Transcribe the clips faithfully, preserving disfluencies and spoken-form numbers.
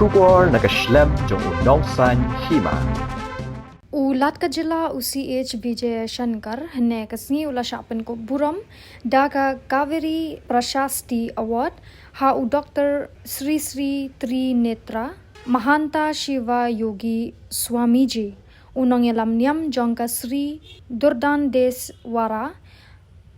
Khubor na ka shlem jong u nongsaiñ hima. U Lat ka jylla u C H Vijayashankar hynne ka sngi u la shah pynkup burom da ka Kaveri Prashasti Award ha u Doctor Sri Sri Trinetra Mahanta Shiva Yogi Swamiji, u nongïalam niam jong ka Sri Durdandeswara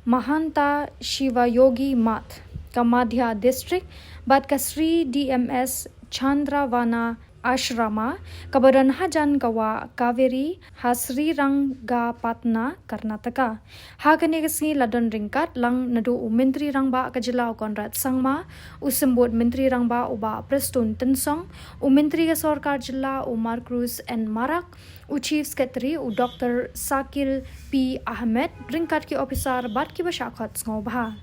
Mahanta Shiva Yogi Math, ka Madhya District, bad ka Sri D M S Chandravana Ashrama, kaba don hajan ka wah Kaveri ha Srirangapatna, Karnataka. Ha kane ka sngi la don ryngkat lang naduh u Myntri Rangbah ka jylla u Conrad Sangma, u Symbud Myntri Rangbah u Bah Prestone Tynsong, u Myntri ka Sorkar Jylla u Marcuise N Marak, u Chief Secretary u Doctor Shakil P Ahmed ryngkat ki ophisar bad kiba shah khot sngewbha.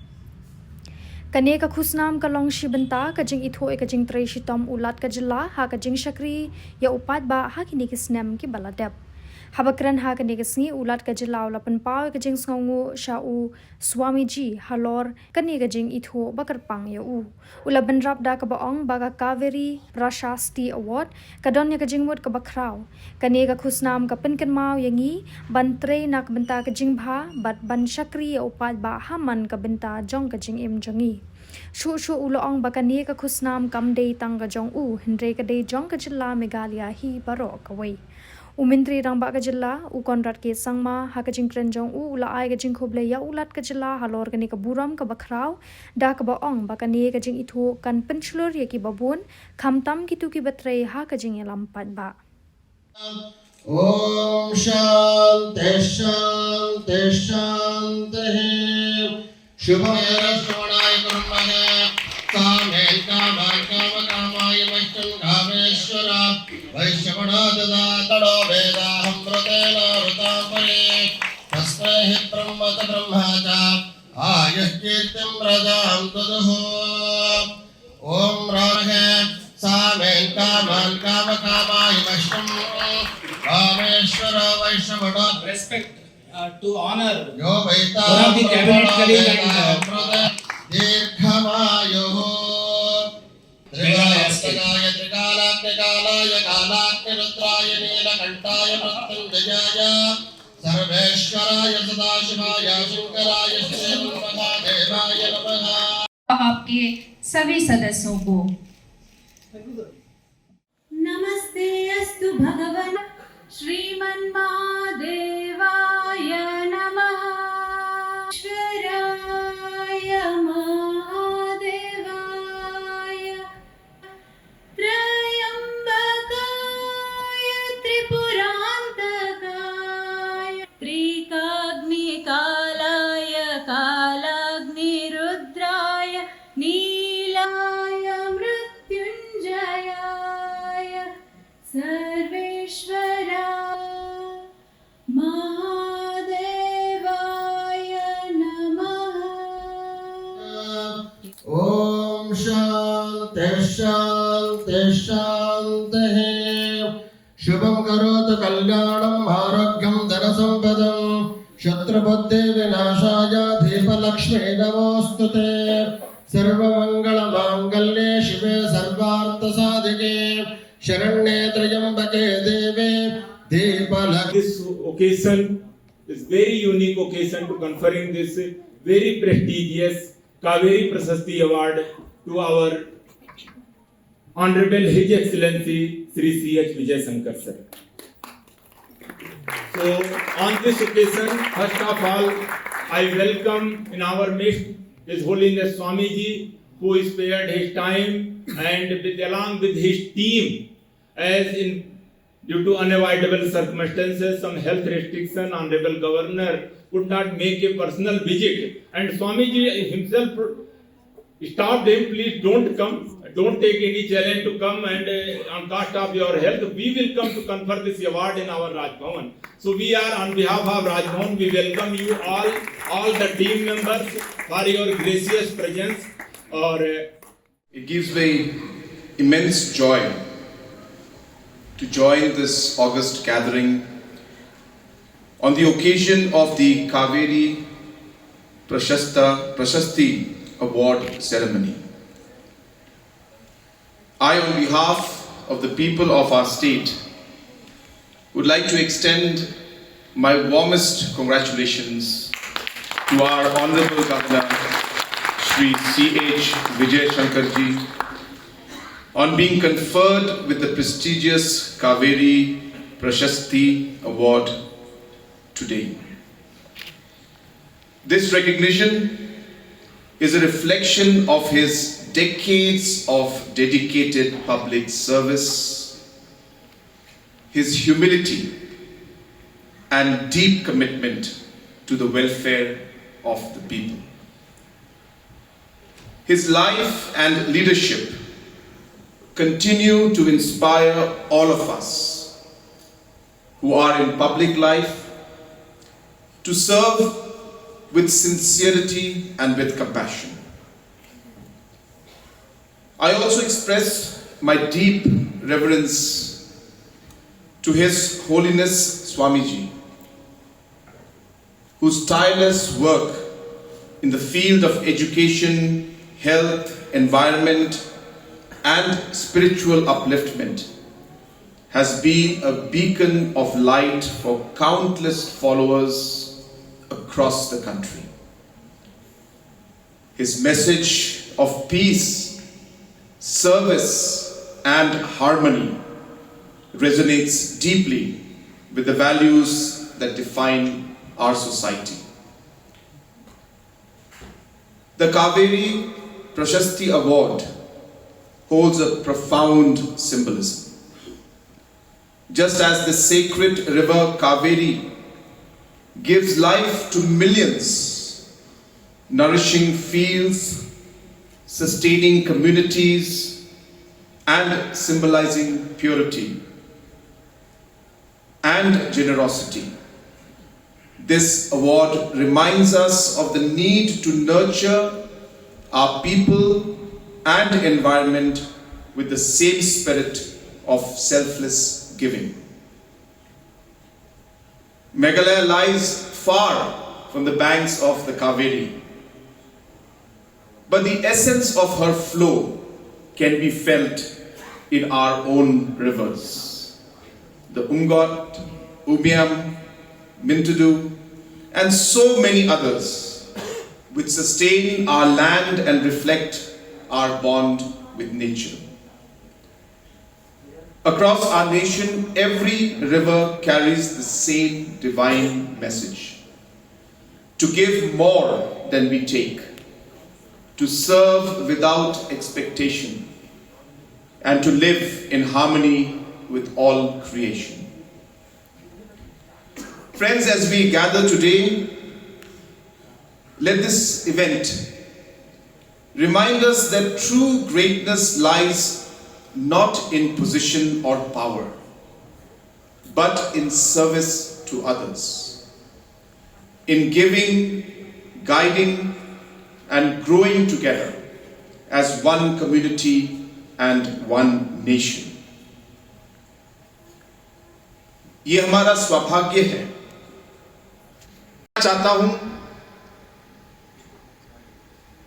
Kane ka khusnam ka long shi bynta ka jingithuh ïa ka jingtrei shitom u Lat ka jylla ha ka jingshakri ïa u paidbah ha kine ki snem kiba la dep. Haba kren ha kane ka sngi u Lat ka jylla u la pynpaw ïa ka jingsngewnguh sha u Swamiji halor kane ka jingithuh ba kyrpang ïa u. U la bynrap da kaba ong ba ka Kaveri Prashasti Award ka don ïa ka jingmut kaba khraw. Kane ka khusnam ka pynkynmaw ïa ngi ban trei na ka bynta ka jingbha bad ban shakri ïa u paidbah ha man ka bynta jong ka jingim jong ngi. Shuh shuh u la ong ba kane ka khusnam kam dei tang ka jong u, hynrei ka dei jong ka jylla Meghalaya hi baroh kawei. U Myntri Rangbah ka jylla u Conrad K Sangma ha ka jingkren jong u u la ai ka jingkhublei ïa u Lat ka jylla halor kane ka burom kaba khraw, da kaba ong ba kane ka jingithuh kan pynshlur ïa kiba bun, khamtam kito kiba trei ha ka jingïalam paidbah. Om Shanti Shanti Shanti. Shubham Shravanaye Kurumhe. Samen kaman kama kamaye mashtam kameshwara. Vaishya Vana Dada Tado Vedaham Rutena Rutam Pare. Tasmai hi Brahma cha Brahma cha. Ayuh Kirtim Rajam Tuduhu. Om Ramahe. Samen kaman kama kamaye mashtam kameshwara Vaishya Vana. Respect, uh, to honor one of the cabinet colleague and, uh, Dirghamayu. Trikalastakaye Trikalagnikalaye Kalagnirudraye Neelakanthāye Mrityunjayāya Sarveshwarāya Sadashivaye Shaṅkarāya Sriman Mahādevāya namaha. आपके सभी सदस्यों को। नमस्ते अस्तु भगवन् श्रीमन् महादेवाय नमः। ईश्वराय महादेवाय त्र्यम्बकाय त्रिपुरान्तकाय त्रिकाग्निकालाय कालाग्निरुद्राय नीलाय मृत्युञ्जयाय सर्वेश्वराय महादेवाय नमः। ॐ शान्तिः शान्तिः शान्तिः। शुभं करोतु कल्याणम् आरोग्यं धनसम्पदम्। शत्रुबुद्धिविनाशाय दीपलक्ष्मी नमोऽस्तु ते। सर्वमङ्गलमाङ्गल्ये शिवे सर्वार्थसाधिके शरण्ये त्र्यम्बके देवे दीपलक्ष्मी। This occasion is very unique occasion to conferring this very prestigious Kaveri Prashasti Award to our Honorable His Excellency Shri C H Vijay Shankar sir. So, on this occasion, first of all, I welcome in our midst His Holiness Swamiji, who spared his time and with, along with his team, as in due to unavoidable circumstances, some health restriction, Honorable Governor could not make a personal visit, and Swamiji himself stopped him, "Please don't come, don't take any challenge to come and, uh, on cost of your health, we will come to confer this award in our Raj Bhavan." So we are, on behalf of Raj Bhavan, we welcome you all, all the team members for your gracious presence. Or, uh, It gives me immense joy to join this august gathering on the occasion of the Kaveri Prashasta, Prashasti Award ceremony. I, on behalf of the people of our state, would like to extend my warmest congratulations to our Honorable Governor, Shri C H Vijay Shankarji, on being conferred with the prestigious Kaveri Prashasti Award today. This recognition is a reflection of his decades of dedicated public service, his humility, and deep commitment to the welfare of the people. His life and leadership continue to inspire all of us who are in public life to serve with sincerity and with compassion. I also express my deep reverence to His Holiness Swamiji, whose tireless work in the field of education, health, environment, and spiritual upliftment has been a beacon of light for countless followers across the country. His message of peace, service, and harmony resonates deeply with the values that define our society. The Kaveri Prashasti Award holds a profound symbolism. Just as the sacred river Kaveri gives life to millions, nourishing fields, sustaining communities, and symbolizing purity and generosity. This award reminds us of the need to nurture our people and environment with the same spirit of selfless giving. Meghalaya lies far from the banks of the Kaveri, but the essence of her flow can be felt in our own rivers, the Umngot, Umiam, Mintudu, and so many others, which sustain our land and reflect our bond with nature. Across our nation, every river carries the same divine message: to give more than we take, to serve without expectation, and to live in harmony with all creation. Friends, as we gather today, let this event remind us that true greatness lies not in position or power, but in service to others, in giving, guiding, and growing together as one community and one nation. ये हमारा सौभाग्य है। चाहता हूं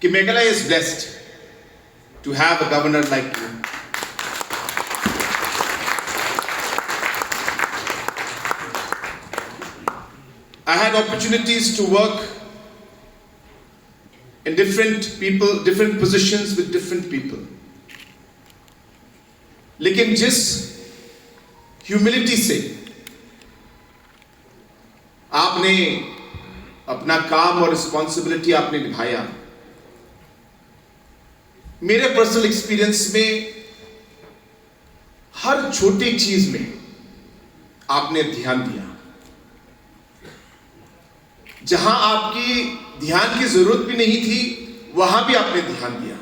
कि Meghalaya is blessed to have a governor like you. I had opportunities to work in different people, different positions with different people. लेकिन जिस ह्यूमिलिटी से आपने अपना काम और रिस्पॉन्सिबिलिटी आपने निभाया, मेरे पर्सनल एक्सपीरियंस में हर छोटी चीज में आपने ध्यान दिया। जहां आपकी ध्यान की जरूरत भी नहीं थी, वहां भी आपने ध्यान दिया।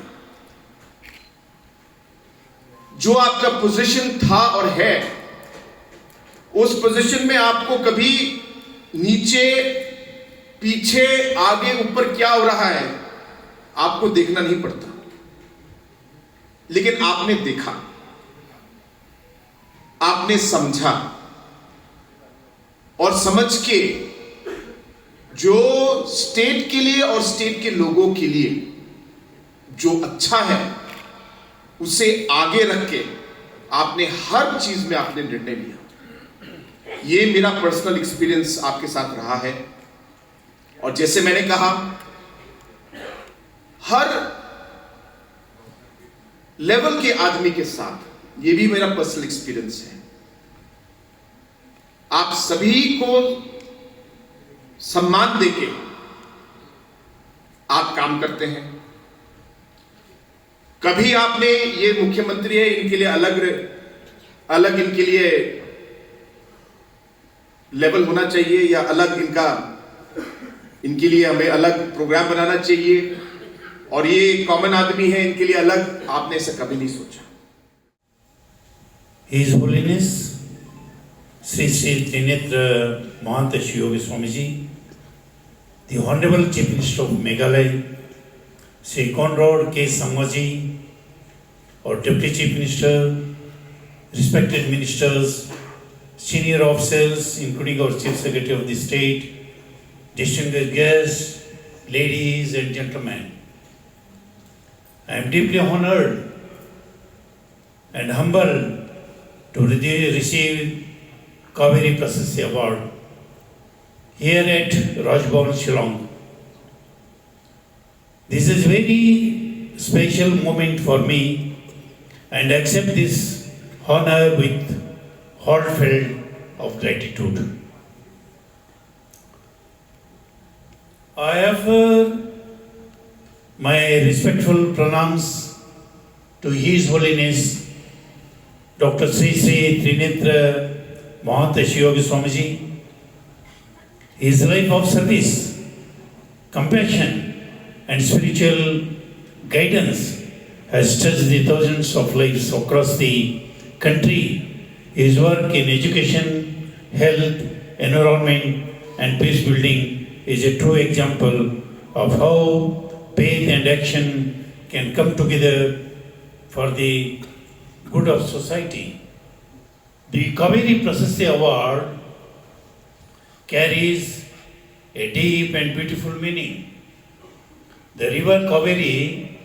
जो आपका पोजीशन था और है, उस पोजीशन में आपको कभी नीचे, पीछे, आगे, ऊपर क्या हो रहा है, आपको देखना नहीं पड़ता, लेकिन आपने देखा, आपने समझा, और समझ के जो स्टेट के लिए और स्टेट के लोगों के लिए जो अच्छा है, उसे आगे रख के आपने हर चीज में आपने निर्णय लिया। ये मेरा पर्सनल एक्सपीरियंस आपके साथ रहा है। और जैसे मैंने कहा, हर लेवल के आदमी के साथ, ये भी मेरा पर्सनल एक्सपीरियंस है, आप सभी को सम्मान देके आप काम करते हैं। कभी आपने, ये मुख्यमंत्री है, इनके लिए अलग, अलग इनके लिए लेवल होना चाहिए या अलग इनका, इनके लिए हमें अलग प्रोग्राम बनाना चाहिए, और ये कॉमन आदमी है, इनके लिए अलग, आपने ऐसा कभी नहीं सोचा। His Holiness Sri Sri Trinitra Mahanta Shiyogi Swamiji, the Honorable Chief Minister of Meghalaya, Sri Conrad K Sangma ji, our Deputy Chief Minister, respected ministers, senior officials, including our Chief Secretary of the State, distinguished guests, ladies and gentlemen. I am deeply honored and humbled to re- receive Kaveri Prasasti Award here at Raj Bhavan, Shillong. This is very special moment for me and accept this honor with heartfelt of gratitude. I offer my respectful pranams to His Holiness Doctor Sri Sri Trinitra Mahanta Shiyogi Swamiji. His life of service, compassion, and spiritual guidance has touched the thousands of lives across the country. His work in education, health, environment, and peace building is a true example of how faith and action can come together for the good of society. The Kaveri Prasasti Award carries a deep and beautiful meaning. The river Kaveri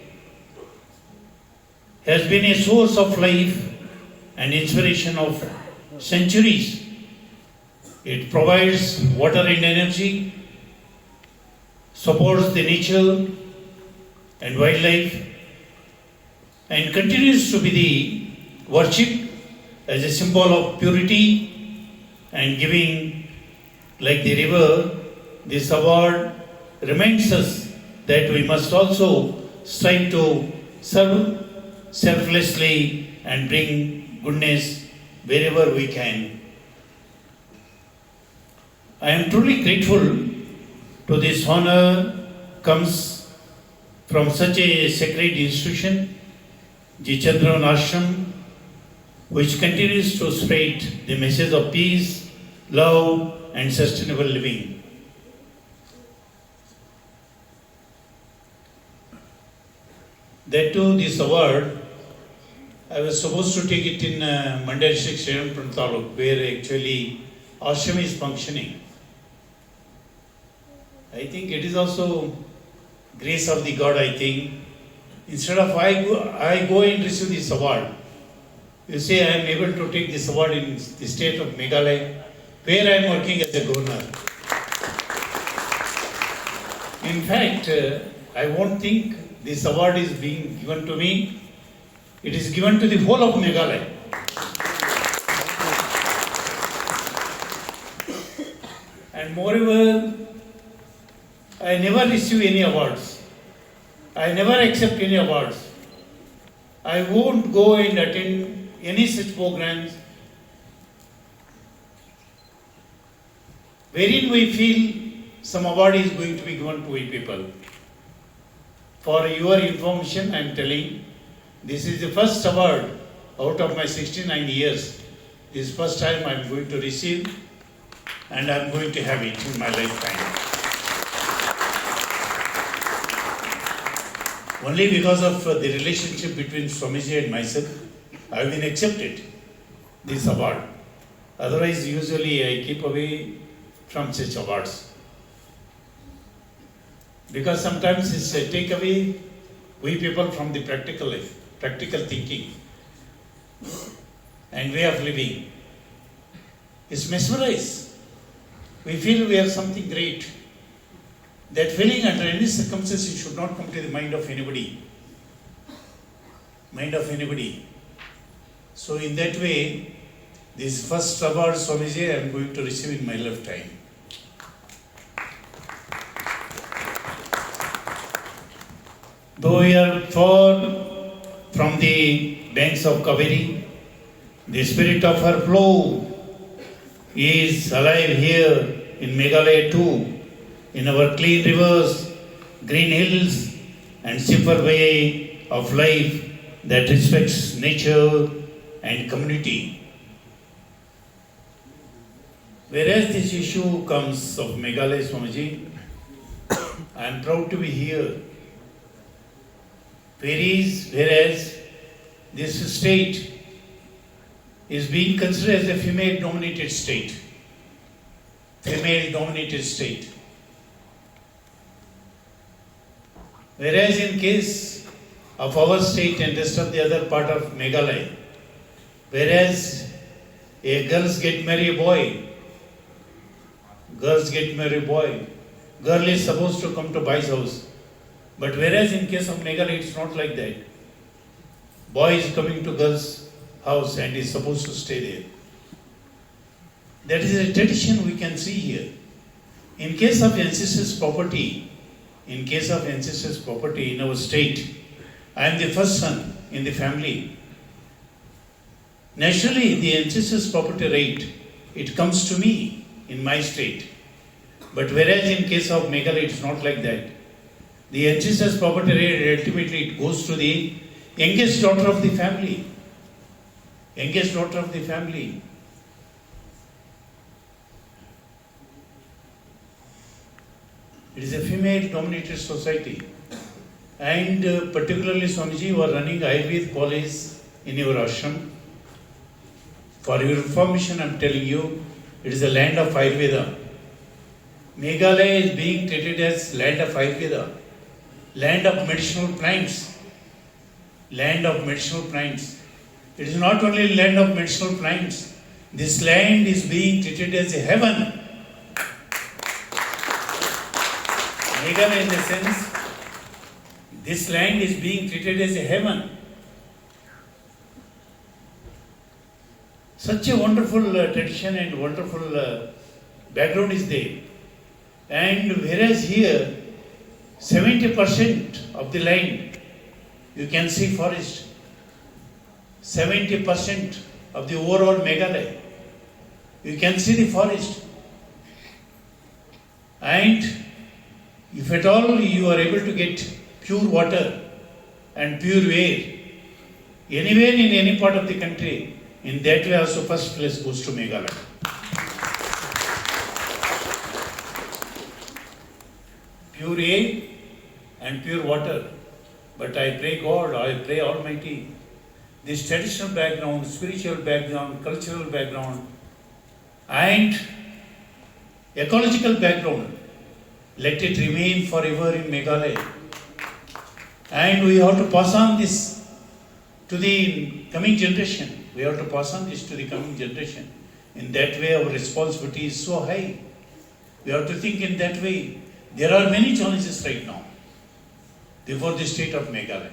has been a source of life and inspiration of centuries. It provides water and energy, supports the nature and wildlife, and continues to be the worship as a symbol of purity and giving. Like the river, this award reminds us that we must also strive to serve selflessly and bring goodness wherever we can. I am truly grateful to this honor comes from such a sacred institution, the Chandravan Ashram, which continues to spread the message of peace, love, and sustainable living. That too, this award, I was supposed to take it in uh, Mandya district, Srirampuram Taluk, where actually ashram is functioning. I think it is also grace of the God, I think. Instead of I go, I go and receive this award, you see, I am able to take this award in the state of Meghalaya, where I am working as a governor. In fact, uh, I won't think this award is being given to me. It is given to the whole of Meghalaya. And moreover, I never receive any awards. I never accept any awards. I won't go and attend any such programs wherein we feel some award is going to be given to we people. For your information, I am telling, this is the first award out of my sixty-nine years. This is first time I am going to receive, and I am going to have it in my lifetime. Only because of uh, the relationship between Swamiji and myself, I have been accepted this award. Otherwise, usually I keep away from such awards. Because sometimes it's a take away we people from the practical life, practical thinking. and way of living is mesmerized. We feel we are something great. That feeling under any circumstances should not come to the mind of anybody. Mind of anybody. So in that way, this first award, Swamiji, I am going to receive in my lifetime. Though we are far from the banks of Kaveri, the spirit of her flow is alive here in Meghalaya too, in our clean rivers, green hills, and simple way of life that respects nature and community. Whereas this issue comes of Meghalaya, Swamiji, I am proud to be here. Whereas, whereas this state is being considered as a female-dominated state. Female-dominated state. Whereas in case of our state and rest of the other part of Meghalaya, whereas a girls get marry a boy, girls get marry boy, girl is supposed to come to boy's house. But whereas in case of Meghalaya, it's not like that. Boy is coming to girl's house and is supposed to stay there. That is a tradition we can see here. In case of ancestors' property, in case of ancestors' property in our state, I am the first son in the family. Naturally, the ancestors' property right, it comes to me in my state. But whereas in case of Meghalaya, it's not like that. The ancestors' property right, ultimately, it goes to the youngest daughter of the family. Youngest daughter of the family. It is a female-dominated society. And uh, particularly, Swamiji, you are running Ayurved College in your ashram. For your information, I'm telling you, it is a land of Ayurveda. Meghalaya is being treated as land of Ayurveda, land of medicinal plants, land of medicinal plants. It is not only land of medicinal plants. This land is being treated as a heaven. Meghalaya, in the sense, this land is being treated as a heaven. Such a wonderful uh, tradition and wonderful uh, background is there. And whereas here, seventy percent of the land, you can see forest. Seventy percent of the overall Meghalaya, you can see the forest. And if at all you are able to get pure water and pure air, anywhere in any part of the country, in that way also first place goes to Meghalaya. Pure air and pure water. But I pray God, I pray Almighty, this traditional background, spiritual background, cultural background, and ecological background, let it remain forever in Meghalaya. And we have to pass on this to the coming generation. We have to pass on this to the coming generation. In that way, our responsibility is so high. We have to think in that way. There are many challenges right now before the state of Meghalaya.